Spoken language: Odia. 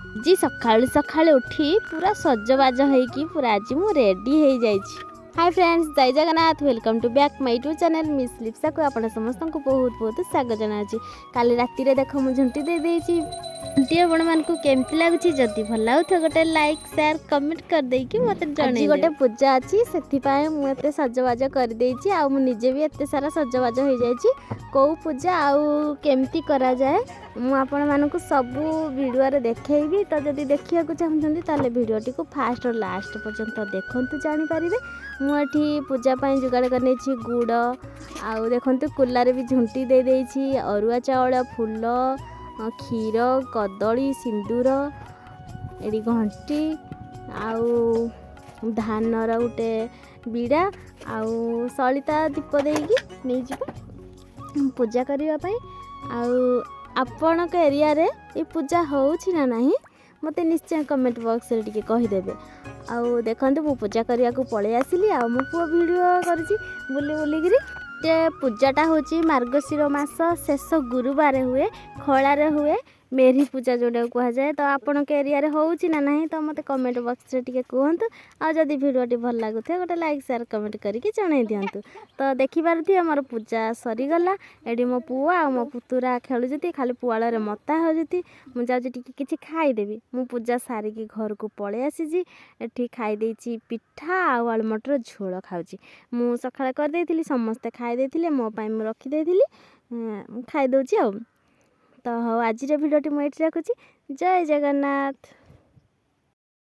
ଆଜି ସକାଳୁ ସକାଳୁ ଉଠି ପୁରା ସଜବାଜ ହେଇକି ପୁରା ଆଜି ମୁଁ ରେଡ଼ି ହେଇଯାଇଛି। Hi friends, Jai Jagannath. Welcome to back my YouTube channel miss ଲିପ୍ସାକୁ ଆପଣ ସମସ୍ତଙ୍କୁ ବହୁତ ବହୁତ ସ୍ୱାଗତ ଜଣାଉଛି। କାଲି ରାତିରେ ଦେଖ, ମୁଁ ଝୁଣ୍ଟି ଦେଇଦେଇଛି। ଝୁଣ୍ଟି ଆପଣମାନଙ୍କୁ କେମିତି ଲାଗୁଛି? ଯଦି ଭଲ ଲାଗୁଥିବ, ଗୋଟେ ଲାଇକ୍, ସେୟାର, କମେଣ୍ଟ କରିଦେଇକି ମୋତେ ଜଣେଇ। ଗୋଟେ ପୂଜା ଅଛି, ସେଥିପାଇଁ ମୁଁ ଏତେ ସଜବାଜ କରିଦେଇଛି ଆଉ ମୁଁ ନିଜେ ବି ଏତେ ସାରା ସଜବାଜ ହେଇଯାଇଛି। କେଉଁ ପୂଜା ଆଉ କେମିତି କରାଯାଏ, ମୁଁ ଆପଣମାନଙ୍କୁ ସବୁ ଭିଡ଼ିଓରେ ଦେଖେଇବି। ତ ଯଦି ଦେଖିବାକୁ ଚାହୁଁଛନ୍ତି, ତାହେଲେ ଭିଡ଼ିଓଟିକୁ ଫାଷ୍ଟ ଲାଷ୍ଟ ପର୍ଯ୍ୟନ୍ତ ଦେଖନ୍ତୁ, ଜାଣିପାରିବେ। ମୁଁ ଏଠି ପୂଜା ପାଇଁ ଯୋଗାଡ଼ କରିନେଇଛି ଗୁଡ଼, ଆଉ ଦେଖନ୍ତୁ, କୁଲାରେ ବି ଝୁଣ୍ଟି ଦେଇଦେଇଛି। ଅରୁଆ ଚାଉଳ, ଫୁଲ, କ୍ଷୀର, କଦଳୀ, ସିନ୍ଦୁର, ଏଠି ଘଣ୍ଟି ଆଉ ଧାନର ଗୋଟେ ବିଡ଼ା ଆଉ ସଳିତା, ଦୀପ ଦେଇକି ନେଇଯିବା ପୂଜା କରିବା ପାଇଁ। ଆଉ ଆପଣଙ୍କ ଏରିଆରେ ଏ ପୂଜା ହେଉଛି ନା ନାହିଁ, ମୋତେ ନିଶ୍ଚୟ କମେଣ୍ଟ ବକ୍ସରେ ଟିକେ କହିଦେବେ। ଆଉ ଦେଖନ୍ତୁ, ମୁଁ ପୂଜା କରିବାକୁ ପଳେଇ ଆସିଲି ଆଉ ମୋ ପୁଅ ଭିଡ଼ିଓ କରୁଛି ବୁଲି ବୁଲିକିରି। ଯେ ପୂଜାଟା ହେଉଛି ମାର୍ଗଶିର ମାସ ଶେଷ ଗୁରୁବାର ହୁଏ, ଖଳାରେ ହୁଏ, ମେରି ପୂଜା ଯେଉଁଟାକୁ କୁହାଯାଏ। ତ ଆପଣଙ୍କ ଏରିଆରେ ହେଉଛି ନା ନାହିଁ, ତ ମୋତେ କମେଣ୍ଟ ବକ୍ସରେ ଟିକେ କୁହନ୍ତୁ। ଆଉ ଯଦି ଭିଡ଼ିଓଟି ଭଲ ଲାଗୁଥିବ, ଗୋଟେ ଲାଇକ୍, ସେୟାର, କମେଣ୍ଟ କରିକି ଜଣାଇ ଦିଅନ୍ତୁ। ତ ଦେଖିପାରୁଥିବେ, ମୋର ପୂଜା ସରିଗଲା। ଏଠି ମୋ ପୁଅ ଆଉ ମୋ ପୁତୁରା ଖେଳୁଛନ୍ତି, ଖାଲି ପୁଆଳରେ ମତା ହେଉଛନ୍ତି। ମୁଁ ଯାଉଛି ଟିକେ କିଛି ଖାଇଦେବି। ମୁଁ ପୂଜା ସାରିକି ଘରକୁ ପଳେଇ ଆସିଛି। ଏଠି ଖାଇ ଦେଇଛି, ପିଠା ଆଉ ଆଳୁ ମଟର ଝୋଳ ଖାଉଛି। ମୁଁ ସକାଳେ କରିଦେଇଥିଲି, ସମସ୍ତେ ଖାଇ ଦେଇଥିଲେ, ମୋ ପାଇଁ ମୁଁ ରଖିଦେଇଥିଲି। ମୁଁ ଖାଇଦେଉଛି ଆଉ। ତ ହଉ, ଆଜିର ଭିଡ଼ିଓଟି ମୁଁ ଏଇଠି ରଖୁଛି। ଜୟ ଜଗନ୍ନାଥ।